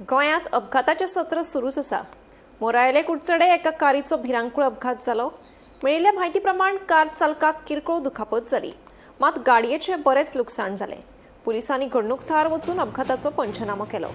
गोंयांत अपघाताचें सत्र सुरूच आसा. मोरायले कुडचडे एका कारीचो भिरांकूळ अपघात जालो. मेळिल्ल्या म्हायती प्रमाण कार चालकाक किरकोळ दुखापत जाली, मात गाडयेचें बरेंच लुकसाण जालें. पुलिसांनी घडणूक थळार वचून अपघाताचो पंचनामो केलो.